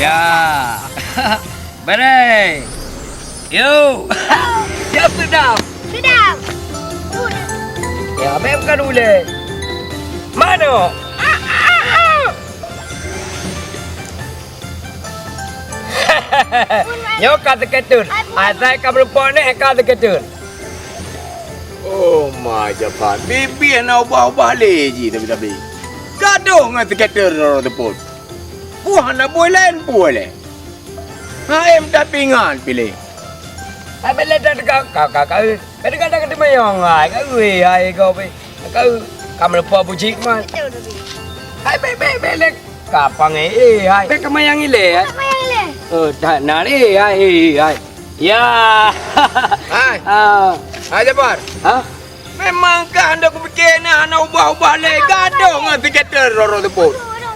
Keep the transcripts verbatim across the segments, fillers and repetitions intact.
Ya. Bere. Yo. Siap sedap. Sedap. Ya, beb kan uleh. Mano? Nyoe ka seukeuteuet. Asai ka meuleumpok neh ka seukeuteuet. Oh my Jafar, bibi hana ubah-ubah lé jih tapi-tapi. Gadoh ngon seukeuteuet rot-rot teupot. Peue hana bui laén peue lé. Hai meuta pingan piléh. Hai bèk lé that ka ka ka ka. Ka teuka ka teumayong hai ka ui hai ko pi. Ka ka meuleumpok bucik man. Hai bèk bèk bèk lé. Ka pangai eh hai. Bèk ka mayang ilé hai. Mayang ilé. Eh that na lé hai eh hai. Ya. Hai. Ah. Hai Jafar. Ha? Memang ka hana kupike na hana ubah-ubah lé gadoh ngon seukeuteuet rot-rot teupot.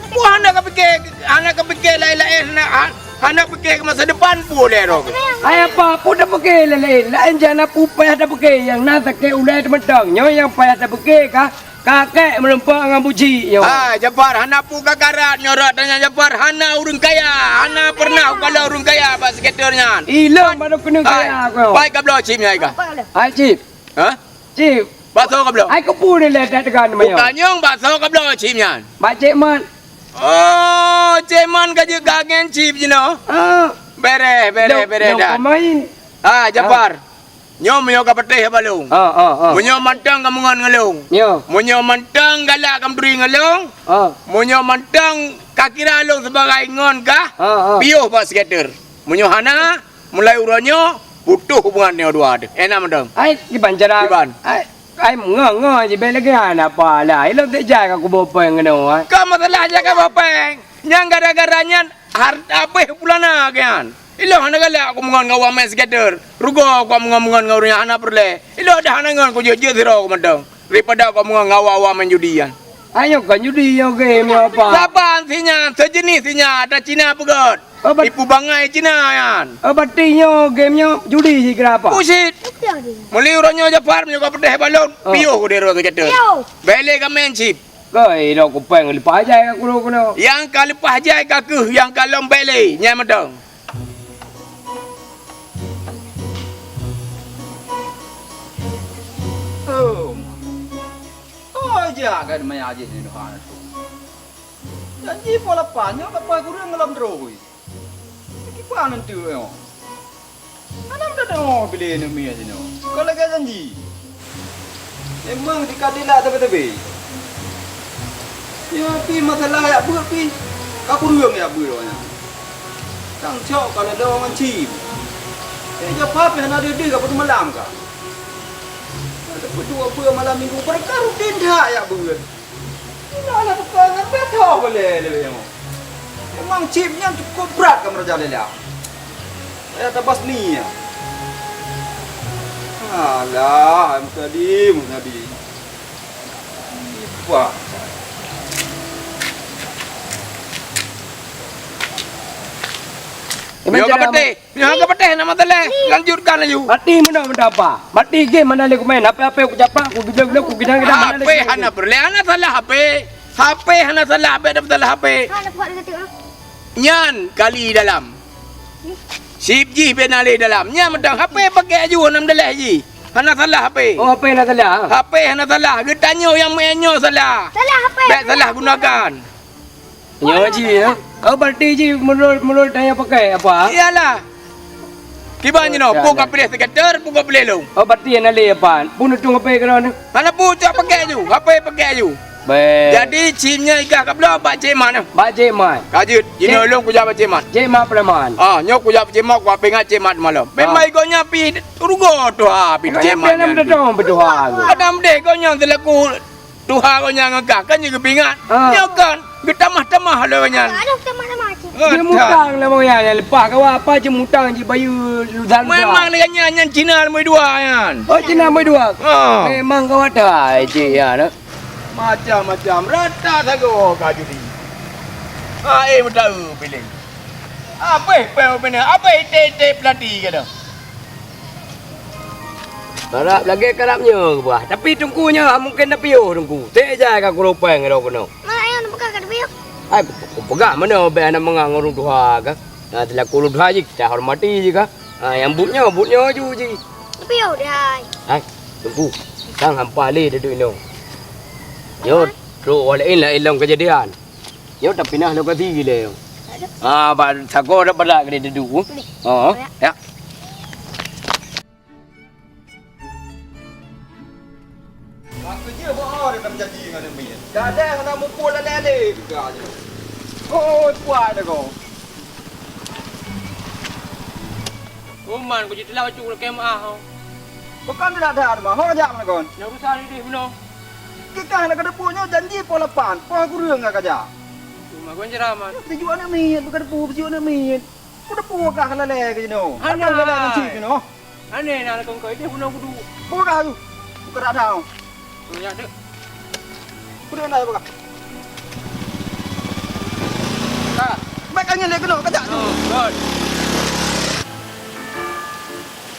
Wah hana kapike hana kapike laén-laén hana hana pike ke masa depan pun lé rot. Hai apa pun dah pike laén-laén jana pu payah dah pike nyang na sakét ulai teumeutang nyoe nyang payah dah pike ka kakek meuleumpok ngon buci nyoe. Ha Jafar hana pu ka karat nyoe rot tanya Jafar hana ureueng kaya hana pernah ukalon ureueng kaya bak seukeuteuet nyan. Ilong baru kena kaya kau. Pai ka bloe chip nyai ka. Hai chip. Ha? Cip. Bakso ka bloe. Ai keupeue lé that tekan nama nyoe? Bukan nyong bakso ka bloe cip nyan. Bak Cik Man. Oh, Cik Man ka jeuet ka ngen cip jinoe. Ah. Bereh, bereh, bereh dah. Pemain. Ah, Jafar. Nyoe meunyoe ka peuteh balong. Ah, ah, ah. Meunyoe mantong ka meungon ngon lôn. Yo. Meunyoe mantong galak ka meuturi ngon lôn. Ah. Meunyoe mantong ka kira lôn sebagai ngon kah. Ah, ah. Piôh bak scatter. Meunyoe hana, Mulai uroe nyoe, putoh hubungan nyoe dua deh. Eh, na mantong. Ai, kiban cara. Kiban. Ai, ai, ngo, ngo, jibek lagèe hana apa lah. Ilôn teuh jai ka kuboh péng keunoe, ai. Ka masalah jai ka boh péng. Nyang gara-gara nyan, har-, habéh pulana keu nyan. Ilôn hana galak kumeungon ngon awak main scatter. Rugoe kumeungon-meungon ngon ureueng nyang hana peureulèe. Ilôn dah hana ngon kujeuet-jeuet sidroe ku mantong. Daripada kumeungon ngon awak-awak main judi nyan. Ai, nyoe kon judi, nyoe game, nyoe apa? Saban si nyan, sejenis si nyan, ada Cina peugöt. Oh, bat- Tipu bangai Cina nyan. Oh, berarti nyoe game nyoe judi jih kira apa? Buset. Meuli uroe nyoe Jafar meunyoe ka peudeh balon, oh, piôh ku deh rot kata. Piôh. Bèk lé ka main chip. Koi, dok kupeng leupah jai ka kulo keunoe. Nyang ka leupah jai ka keuh, nyang ka lom bèk lé, nyan mantong. Oh. Oh, jak ka maya jih ni Tuhan tu. Janji po lapan nyoe lepas kureueng lam droe. Kiban enteuk nyoe. Hana meudeungoe bilé aneuk miet jinoe. Kon lagèe janji. Memang sikadila teubi-teubi. Ya pi masalah jak beuet pi. Ka kureueng jak beuet awak nyan. Tang cok ka laloe ngon chim. Eh, jak papi hana deuh-deuh ka peumalam ka. Ada peudua beuet malam minggu, barangkaru tindak jak beuet. Inoe na tukang ngon beuet tho boleh lé nyoe. Memang chip nyan cukup brat ka meuraja lé lam. Payah tabas ni nyan. Alah, Muhtadi, Muhtadi. Wah. Memang cara ka peuteh. Nyoe ka peuteh nama teuléh, lanjutkan laju. Mati meunoe meuda apa? Mati game mana lé kumain, H P-H P kucapak, kugidang-gidang, kugidang-gidang, mana lé HP kumain. Hana peureulèe, hana salah HP. HP hana salah, bèk na salah HP. Hana buat lé tu, ah. Nyan kali dalam. Chip jih bèk na lé dalam. Nyan mantong HP pakèk aju, hana meudaleh jih. Hana salah HP. Oh, HP hana salah. HP hana salah. Geutanyoe nyang meu'en nyoe salah. Salah HP. Bèk salah gunakan. Nyoe jih, ya. Oh, berarti jih menurut, menurut daya pakai apa? Iyalah. Kiban jinoe, peue ka piléh scatter, peue ka piléh lôn. Oh, berarti hana lé apa? Peue neutueng H P keudroe nyoe? Hana peue, cok pakèk aju. H P pakèk aju. Baik. Jadi, chip nyan i kah ka bloe bak Cik Mat nyoe. Bak Cik Mat. Ka jeuet, jinoe lôn kujak bak Cik Mat. Cik Mat preman. Ah, nyoe kujak bak Cik Mat, kupeugah Cik Mat malam. Memang igoe nyan pi rugoe tuha pi Cik Mat nyan. Ada meutuha. Ada meutuha igoe nyan selaku Tuha gobnyan ngon kah, kan jeuet geupeuingat. Ah. Nyoe kan, geutamah-tamah lé gobnyan. Aduh, tamah-tamah cit. Dia mutang lah, Bang, ya, leupah kawa apa je mutang je bayeue ludah-ludah. Memang lé nyan, nyan Cina leumoi dua nyan. Oh, Cina leumoi dua? Ah. Memang kawa tai cit, ya, nah. Macam-macam, rata sagoe ka judi. Ah, eh, meudaeu piléh. Abéh péng bubena, abéh iték-iték peulati gata. Karab lagèe karab nyoe geuba. Tapi teungku nyoe mungken na piôh teungku. Ték jai ka kurupeng lom keunoe. Mana ayah na peugah ka piôh? Hai, kupeugah meunoe bèk hana meungang ureueng tuha ka. Na, seulaku ureueng tuha jih, kita hormati jih ka. Ha, nyang buet nyoe, buet nyoe aju jih. Tapi ya udah. Hai, Teungku, sang hampa lé dudoe inoe. Nyoe, trok wah laén, laén lom keujadian. Nyoe tapinah lokasi lé. Aduh. Ah, ba sagoe dak badak keuneuk dudoe. Boleh. Oh, boleh. Ya. Aku je bah ada janji dengan Amin. Dah ada hana mumpul ada ada juga je. Oh, kuat dah kau. Uman, ku jiteulah bacut keu maah. Bukan tidak ada rumah, ho jak mana kon? Nyang urusan idéh bunoe. Kikah nak kadepu nyoe janji poh lapan, poh kureueng ka kajak. Cuma kon ceramah. Tujuan nak miet, bukan depu, tujuan nak miet. Ku depu kah lalai ke jinoe. Hana. Ada lalai nang cit jinoe. Aneh na lakon kau idéh bunoe kudu. Buka tu. Buka dah dah. Nyak dek. Kudu na buka. Ka. Baik angin dia kena kejak tu. Oh, God.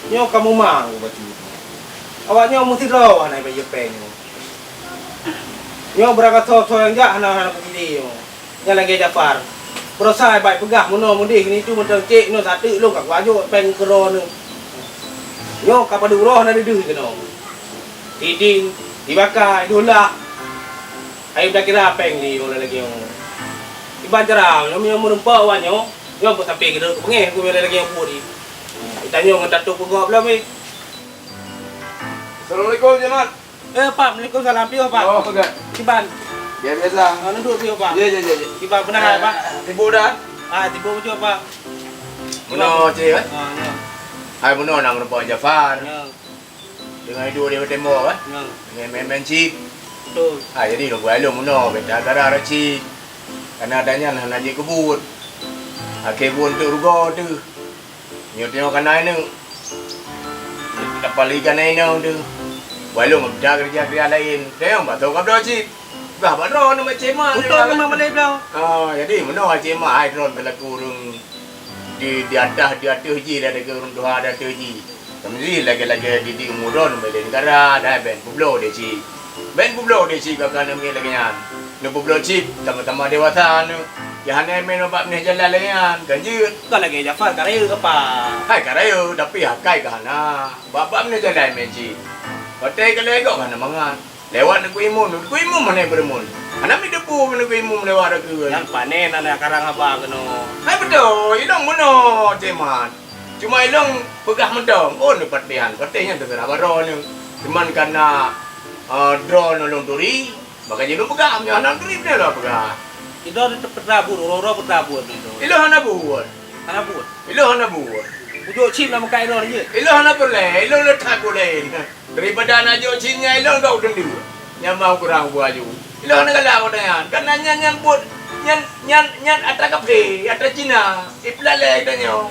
Nyoe kamu mang bacut. Awak nyoe meusidroe hana bayeue péng nyoe. Nyoe beurangkat soe-soe nyang jak hana, hana peumilék nyoe. Nyan lagèe Jafar. Beurasa bak peugah meunoe meudéh nyoe itu mantong cék nyoe sateuk lôn ka kuajoe péng keudroe nyoe. Nyoe ka padub roh na deuh keunoe. Sidin, dibaka, idolah. Hai takira péng di ureueng lagèe nyoe. Iban cara nyoe meunyoe meureumpok awak nyoe, nyoe peusampe keuneuk peungéh ku ureueng lagèe nyoe buet di. Tanyoe ngon tato peugop lom, eh. Assalamualaikum, Jemat. Eh, Pak, waalaikumsalam. Piôh, Pak. Oh, peugah. Kiban. Biasa. Ah, duduk piôh, Pak. Ya, ya, ya, ya. Kiban beuna hai, Pak. Eh, tibu dah? Ah, tibu beujeuet, Pak. Meunoe, Cik, eh? Ah, ya. Hai, meunoe na meureumpok Jafar. Ya. Teungoh iduek di tembok, eh? Ya. Teungoh main-main chip. Betul. Ah, jadi lôn geualôn meunoe, beta gara-gara chip. Karena ada nyan hana jeuet keu buet. Akhé buet untuk rugoe teuh. Nyoe tanyoe kana ineuk. Tapali kana inong tu. Walong meuda keureuja-keureuja laén. Tanyoe bak toh kabloe cit. Bah bak droeneuh Mak Cik Mat. Beutôi memang malèe bloe. Ah, jadi meunoe Cik Mat hai droeneuh talaku ureueng di, di ateuh, di ateuh jih dah deungon ureueng tuha di ateuh jih. Tameuji lagèe-lagèe didik umu droeneuh bak negara dah ben peubloe deh cit. Ben peubloe deh cit ka kana miet lagèe nyan. Neupeubloe cit sama-sama dewasa nyoe. Nyang hana meunan bak meunoe jalan lagèe nyan, kan jeuet. Kon lagèe Jafar ka rayeuk apa? Hai ka rayeuk, tapi akai ka hana. Bak-bak meunoe jalan meucit. Watèe ka lhèe gob hana mangat. Lewat Teungku Imum, Teungku Imum hana beureumun. Hana meuteupeu Teungku Imum lewat rakeueng. Nyan panen aneuk karang haba keunoe. Hai beutôi, ilong meunoe, Cik Mat. Cuma ilong peugah mantong, oh, ni patihan, patih nyan teuseurah bak droeneuh. Cuman karena, eh, droeneuh lôn turi, Maka jih lôn peugah, meunyoe hana turi, beuna lôn peugah. Ilôn peutrabut, uroe-uroe peutrabut ilôn. Ilôn hana buet. Hana buet? Ilôn hana buet. Kujok chip lam muka ilôn jeuet? Ilôn hana peureulèe, ilôn le that buet laén. Daripada na jok chip nyan ilôn gak udeueng deuk. Nyan mau kurang buet aju. Ilôn hana galak buet nyan. Karena nyan, nyan buet, nyan, nyan, nyan atra kaphé, atra Cina. Ipeulalèe tanyoe.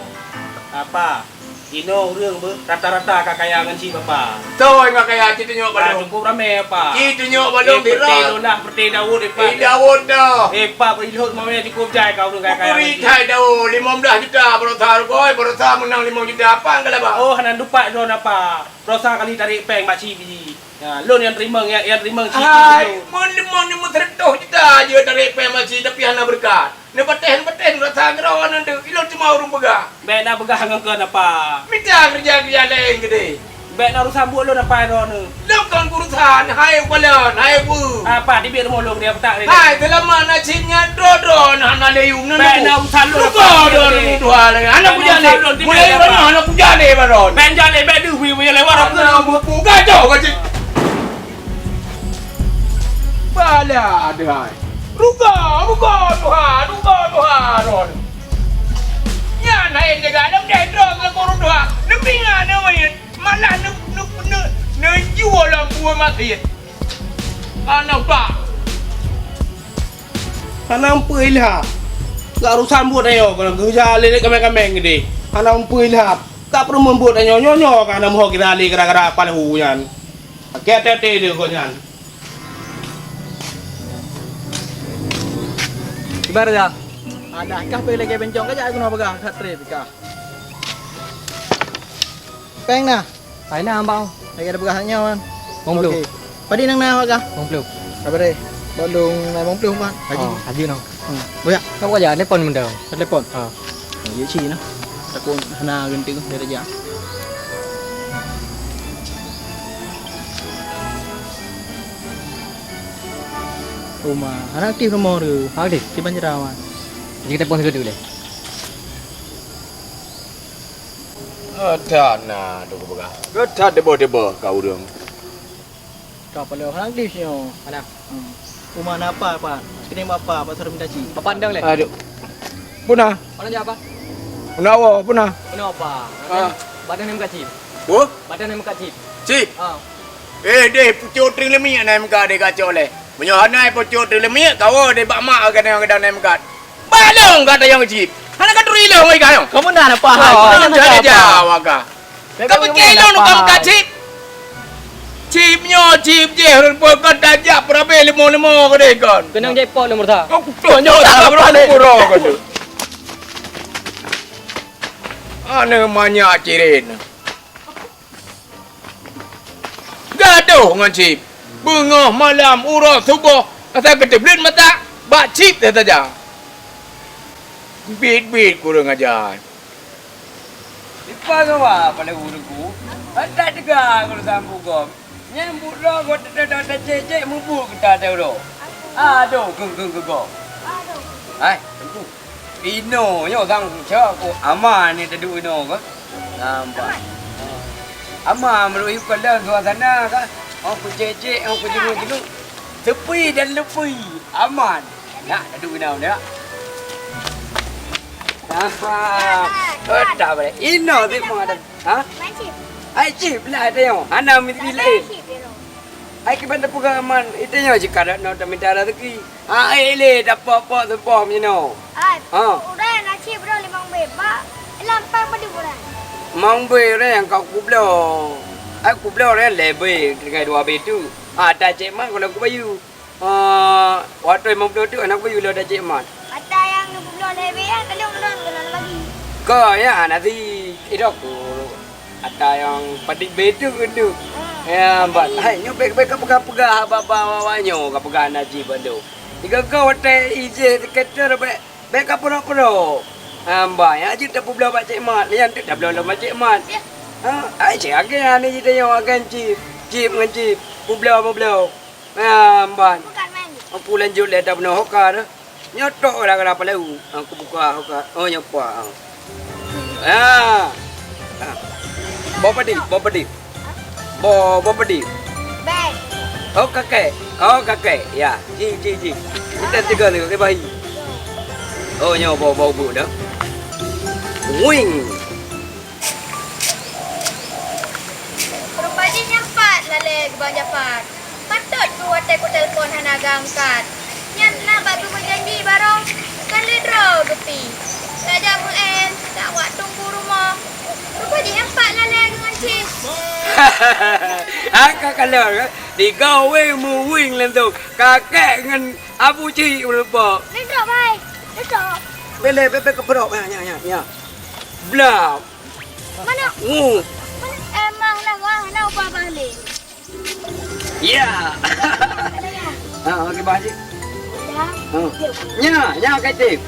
Apa? Inoe ureueng beuh, rata-rata ka kaya ngon chip apa. Soe nyang kaya, ci tunyok bak lôn. Ah, cukup ramè apa. Ci tunyok bak lôn, eh, Sirot. Peureté Dolah, peureté Daud, eh, Pak. Eh, Daud dah. Eh, Pak, beuilhot mamè cukup jai ka ureueng kaya-kaya ngon chip. Puturi thai Daud, limong blaih juta baroesa rukoi, baroesa meunang limong juta, apa nyang ka laba? Oh, hana dupat droeneuh apa. Baroesa kali tarek péng bak chip biji. Ya, lôn nyang teurimong, nyang, nyang teurimong chip biji lôn. Hai, mon limong, limong seratus juta jeuet tarek péng bak chip, tapi hana beureukat. Neupatéh, neupatéh, neurasa keudroe nyan teuh. Ilôn cuma ureueng peugah. Bèk na peugah ngon keu apa. Mita keureuja-keureuja laén keudéh. Bèk na urusan buet lôn apa droeneuh. Lôn kon urusan, hai ulôn, hai bu. Apa, teubiet rumoh lôn keudéh, petak keudéh. Hai, seulama na chip nyan, droe-droe na hana lé yum, na bèk na urusan lôn apa. Droe-droe na dua lé. Hana kujalè. Mulai bak nyoe hana kujalè bak droe. Bèk jalè, bèk deuh, wih, wih, lewat aku. Hana buku gajoh ka chip. Bala adeuh hai. Rugoe, rugoe tuha, rugoe tuha ron. Nyan hai teuga lom deh droe keu guru tuha. Neupinga neumiet, malah neu-, neu-, neu-, neujue lam buet masin. Hana bak. Hana umpeu ilham. Gak urusan buet ayo, kalau geuja lé kameng-kameng gede. Hana umpeu ilham. Gak peureumeun buet ayo, nyoe-nyoe ka hana meuho kira lé gara-gara palhu nyan. Oke, hati-hati deh kok nyan. Kiban dah. Alah, kah pergi lagèe bencong ka jak guna peugah, ka trép kah. Péng nah. Hai nah, Bang. Lagèe ada peugah nyoe kan. Lima puluh. Oke. Padum nang na awak kah? Lima puluh. Sabar deh. Tolong lima puluh, Mat. Haji. Oh, haji noh. Hmm. Boya. Kamu aja telepon benda. Telepon? Ha. Oh, iya sih nah. Takut hana ganti dari aja. Rumah. Hana aktif nomor tu. Hana aktif? Di Banjarawan. Jadi kita telepon dulu deh. Ada na tu kebuka. Ada debo-debo kau urang. Ka paloe hana aktif nyoe. Mana? Hmm. Uma na apa, apa? Kena apa, apa suruh minta cik. Apa andang leh? Aduh. Puna. Mana dia apa? Puna wo, puna. Puna apa? Ah. Badan yang kacip. Wo? Badan yang kacip. Cip. Ah. Eh, deh, pucuk tring lemiak na M K deh kacau leh. Meunyoe hana pucuk tring lemiak, kawo deh bak mak ka na yang kadang na M K. Balong ka tayong cip. Hana ka turi long oi ka. Kamu na apa? Oh, hana jadi jawab ka. Ka pikir lôn kong ka cip. Cip nyoe cip jeh run pun kan tajak perabe limo-limo ke deh kon. Kenang jepot lôn murta. Kau kutuh nyoe tak pura kan tu. Ana manyak cirin. Gadoh ngon cip. Beungoh malam uroe suboh asai keuteubleuet mata bak cip saja. Bit-bit kurang ajar. Dipa gawa pada ureuëng ku, hantat teuga geureusam bugom. Nyang buet droe geuh teuteutoe tacék-cék mubuet geuta teuh uroe. Adoh, geung-geung geugom. Hai, teungku. Inoe nyoe sang cok ku aman ni teuduk inoe ke? Nampak. Aman meului kalon suasana ka. Oh kucék-cék, oh kujingung-jingung. Sepi dan lepi. Aman. Nak teuduk inoe nak. Aha. Kota balik. Ino si mah ada. Ha? Main chip. Ai chip lah ada yang. Hana mesti lain. Chip dia tu. Ai kiban teupeugah aman, itu nyoe jikarat nyoe taminta rezeki. Ha, eh, lé, dapok-pok seupoh meunyoe. Ai, ha. Udah na chip dah limong be, bak lampang badu udah. Mang be udah nyang ka kubloe. Ai kubloe udah lé be, tinggai dua be tu. Ha, ta cek mang kalau kubayu. Ah, watèe limong ploh teuk aneuk buyue lôn tajak mat. Ata nyang neupubloe lé bèe nyan, teuleung lôn keunan bagi. Ka, ya, na si idok ku. Ata nyang padit bèe teuk keuneuk. Hmm. Ya, bat. Hai, nyoe bèk, bèk kapeugah-peugah bak, bak, bak, bak nyoe kapeugah na jih bandum. Tiga-tiga watèe ijeh sekitar bèk, bèk kapeuroh-peuroh. Hamba, ya, jeuet tapubloe bak cek mat. Nyan teuk tabloe lom bak cek mat. Ya. Ha, ai cek ageng ane jitanyong agan cip. Cip ngon cip. Publoe, publoe. Ah, mban. Bukan main. Aku lanjut lé dah peunoh hoka dah. Nyoe tok gara-gara palehu. Aku buka hoka. Oh, nyoe pa. Ah. Ah. Bo padi, bo padi. Bo, bo padi. Bag. Oh, kakek. Oh, kakek. Ya, ji, ji, ji. Kita tiga ni, kakek bayi. Oh, nyoe bo, bo bu dah. Wing. Rupa jih nyan pat lalé Geubang Japar. Patôt keu watèe kutelepon hana geuangkat. Nyan na bak geumeung janji barô, kan lheueh droe geupi. Tajak meu'en, tajak tunggu rumoh. Rupa jih nyan pat lalé geuh ngon cit. Angka kalon, eh? Tiga weng meuweng langsung. Kakek ngon Abu Cik meulumpok. Lheueh droe, bai. Lheueh droe. Bèk lé, bèk, bèk keuprok. Nya, nya, nya, nya. Blah. Mana? Uh. Mana? Emang lah, wah, nak ubah balik. Ya. Ha, okey, Bah Haji. Ya. Ha. Nya, nya, Kak Tim.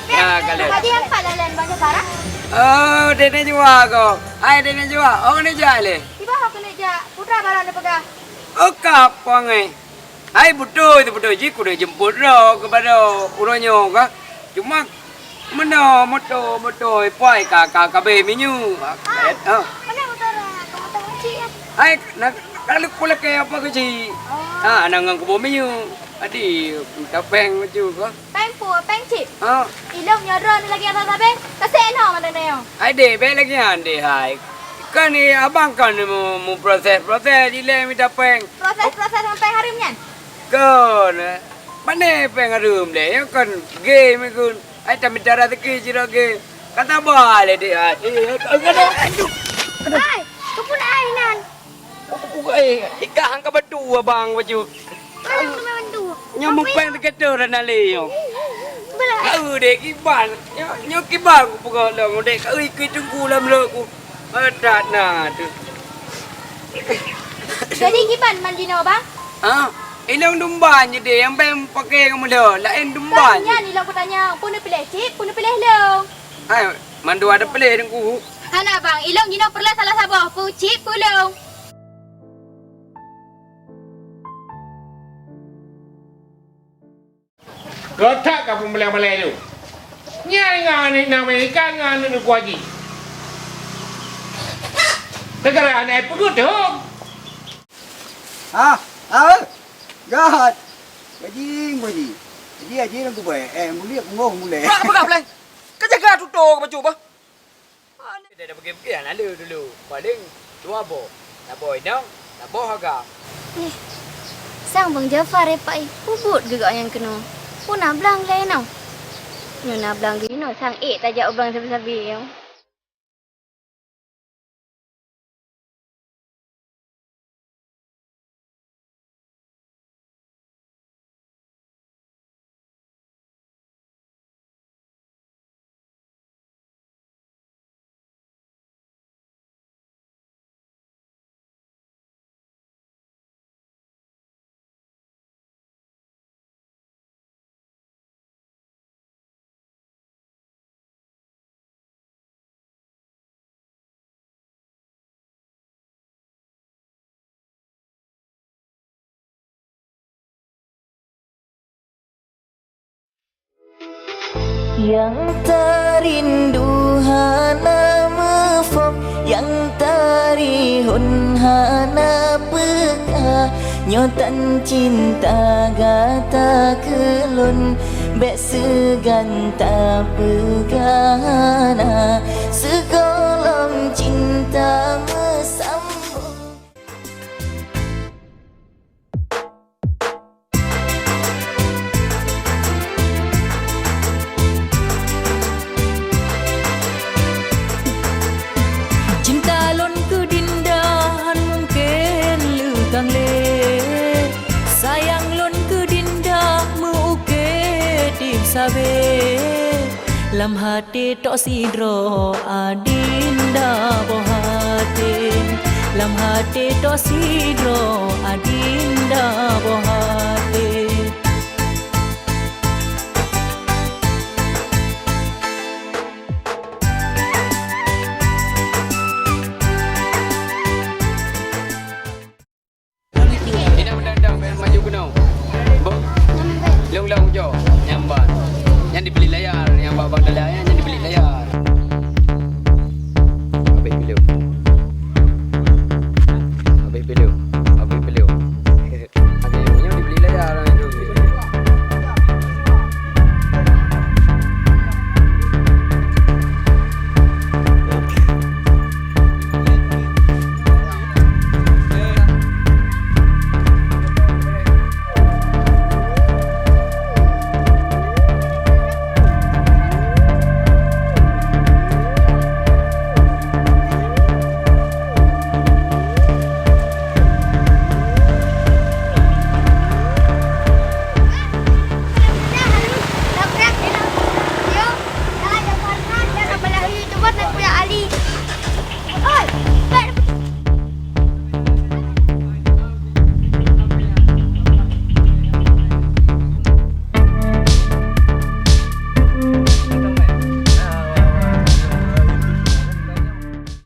Ya, kalau. Tadi yang Pak Lalan bagi barang? Oh, dia ni jua ko. Hai, dia ni jua. Oh, ni jua le. Tiba aku kena jak. Putra barang dia pegang. Oh, kapang eh. Hai beutôi, beutôi jih keuneuk jemput droe keupada uroe nyoe ka. Cuma meunoe moto, moto ipoi ka, ka, ka beh minyeuk. Ah, ha. Mana motor, ah, motor kecil ya? Hai, nak, kalau kulakée apa kecil? Oh. Ha, nak ngon kubu minyeuk. Adi, minta peng macam ka. Peng pu, peng cit. Ha. Ilong nyoe droe ni lagi abang sabe. Kasih no mata neo. Hai deh, beh lagi nyan deh hai. Kan ni abang kan mu, mu proses-proses ilée minta peng. Proses-proses ngon peng harum nyan? Kon, eh, pane peng harum deh, ya kon game ikun. Ai tamita rezeki sidroe game. Kata ba le deh, ai. Eh, aduh, aduh, aduh. Ai, kepun ai nan. Eh, ikah angka batu abang baju. Mana kena bantu? Nyoe mupeng teukeuteu dah nalé nyoe. Belah. Kau deh kiban. Nyoe, nyoe kiban ku peugah lom deh. Kau ikui tunggu lam lok ku. Adat na tu. Jadi kiban man jinoe, Bang? Ha? Ilong dumban je deh, nyang bèk pakè ngon meulhö, laén dumban. Kan nyan ilong kutanyong, peue neupiléh cit, peue neupiléh long? Hai, mandua teupiléh Teungku. Hana bang, ilong jinoe peureulèe salah saboh, peue cit, peue long. Geutak ka peumalèe-malèe tu. Nyan ngon aneuk inong Amerika ngon aneuk Teungku Haji. Gara-gara aneuk peugot tu. Ah, ah, eh. Jahat. Haji, Haji. Haji, Haji, Teungku Bèe. Eh, mulia, pungoh, mulia. Bak, peugah, Blai. Ka jaga tutoe ka bacut, bah. Dada beuge-beuge hana le dulu. Paleng dua boh. Saboh inong, saboh agam. Eh, sang Bang Jafar, eh, Pak, eh. Peubuet geuh gobnyan keunoe. Peue na blang lé inoe? Nyoe na blang geuh inoe, sang ék tajak u blang sabe-sabe nyoe. Nyang tarindu hana muphom, nyang tarihon hana peuka. Nyoe tan cinta gata keu lôn, bèk seugan tapeugah hana. Sigohlom cinta meusambong. Cinta lôn keu Dinda han mungken leukang lé. Sayang lôn keu Dinda meu-uke tim sabe. Lam até tok sidroe Adinda boh até, lam até tok sidroe Adinda boh até.